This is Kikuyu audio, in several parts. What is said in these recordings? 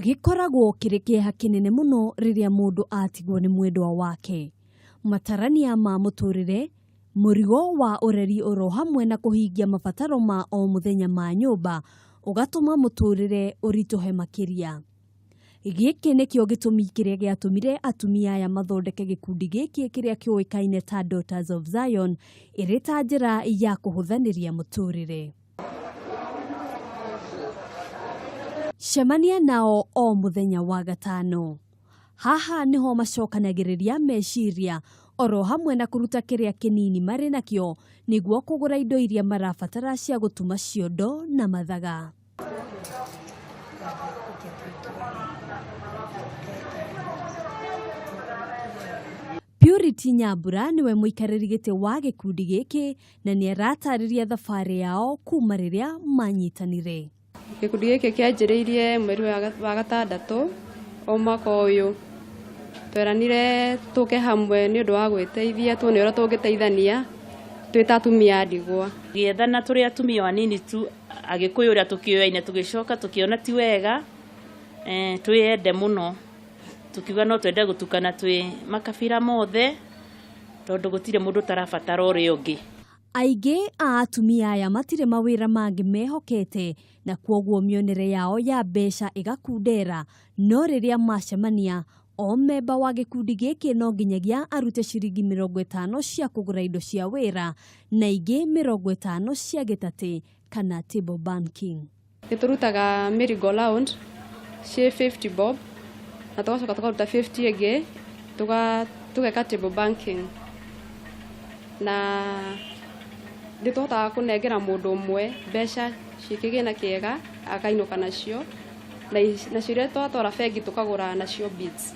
Gĩkoragwo kĩrĩ kĩeha kĩnene mũno rĩrĩa mũndũ atigwo nĩ mwendwa wake. Matarania ma mũtũrĩre, mũrigo wa ũreri oro hamwe na kũhingia mabataro ma o mũthenya ma nyũmba ũgatũma mũtũrĩre ũritũhe makĩria. Gĩkĩ nĩkĩo gĩtũmi kĩrĩa gĩatũmire atumia aya mathondeke gĩkundi gĩkĩ kĩrĩa kĩũĩkaine ta Daughters of Zion ĩrĩ ta njĩra ya kũhũthanĩria mũtũrĩre. Cemania nao o mũthenya wa gatano. Haha nĩho macokanagĩrĩria meciria oro hamwe na kũruta kĩrĩa kĩnini marĩ nakĩo nĩguo kũgũra indo iria marabatara cia gũtuma ciondo na mathaga. Purity Nyambura nĩwe mũikarĩri gĩtĩ wa gĩkundi gĩkĩ na nĩ aratarĩria thabarĩ yao kuma rĩrĩa manyitanire. Gĩkundi gĩkĩ kĩanjĩrĩirie mweri wa gatandatũ o mwaka ũyũ. Tweranire tũke hamwe nĩ ũndũ wa gwĩteithia tuone ũrĩa tũngĩteithania twĩ ta atumia a ndigwa. Gĩethana tũrĩ atumia o anini tu Agĩkũyũ ũrĩa tũkĩoyaine tũgĩcoka tũkĩona ti wega twĩyende mũno. Tũkiuga no twende gũtukana twĩ makabira mothe tondũ gũtirĩ mũndũ ũtarabatara ũrĩa ũngĩ. Aingĩ a atumia aya matirĩ mawĩra mangĩ mehokete na kwoguo mĩonere yao ya mbeca ĩgakundera, no rĩrĩa macemania, o memba wa gĩkundi gĩkĩ no nginyagia arute ciringi 50 cia kũgũra indo cia wĩra na ingĩ 50 cia gĩtatĩ kana table banking. Nĩ tũrutaga merry go round ciĩ 50 bob na tũgacoka tũkaruta 50 ĩngĩ tũgeka table banking na nĩ tũhotaga kũnengera mũndũ ũmwe mbeca ciĩ kĩgĩna kĩega akainũka nacio nacio iria twatwara bengi tũkagũra nacio beads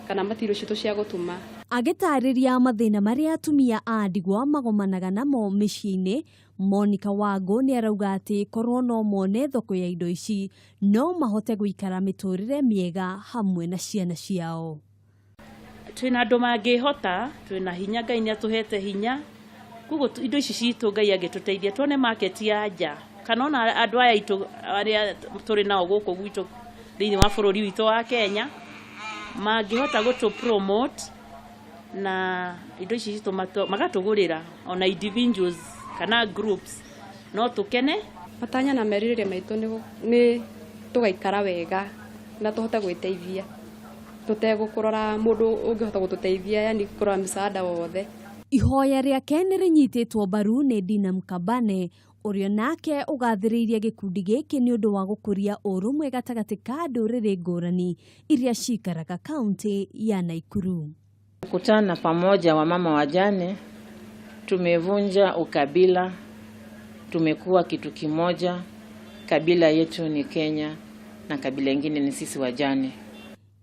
kana material citũ cia gũtuma. Agĩtarĩria mathĩna marĩa atumia a ndigwa magomanaga namo mĩciĩ-inĩ, Monica Wangũ nĩ arauga atĩ korwo no mone thoko ya indo ici no mahote gũikara mĩtũrĩre mĩega hamwe na ciana ciao. Twĩna andũ mangĩhota, twĩna hinya, Ngai nĩ atũhete hinya, koguo indo ici citũ Ngai angĩtũteithia tuone market ya nja, kana ona andũ aya aitũ arĩa tũrĩ nao gũkũ gwitũ thĩinĩ wa bũrũri witũ wa Kenya, mangĩhota gũtũ promote na indo ici citũ magatũgũrĩra ona individuals kana groups no tũkene. Matanya na merirĩria maitũ nĩ tũgaikara wega na tũhote gwĩteithia tũtegũkũrora mũndũ ũngĩhota gũtũteithia, yani kũrora msaada wothe. Ihoya rĩake nĩ rĩnyitĩtwo mbaru nĩ Dina Mkabane ũrĩa nake ũgathĩrĩirie gĩkundi gĩkĩ nĩ ũndũ wa gũkũria ũrũmwe gatagatĩ ka ndũrĩrĩ ngũrani iria cikaraga kaunti ya Naikuru. Kukutana pamoja wamama wajane, tumevunja ukabila, tumekuwa kitu kimoja. Kabila yetu ni Kenya na kabila ingine ni sisi wajane.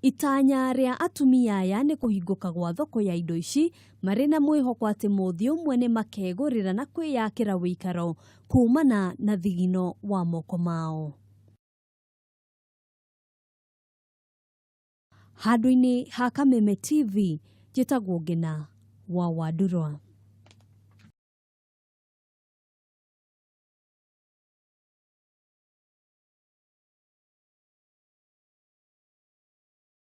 Itanya rĩa atumia aya nĩ kũhingũka gwa thoko ya indo ici marĩ na mwĩhoko atĩ mũthĩ ũmwe nĩ makegũrĩra na kwĩyakĩra wĩikaro kumana na thigino wa moko mao. Handũ-inĩ ha Kameme TV, njĩtagwo Ngĩna wa Wandurwa.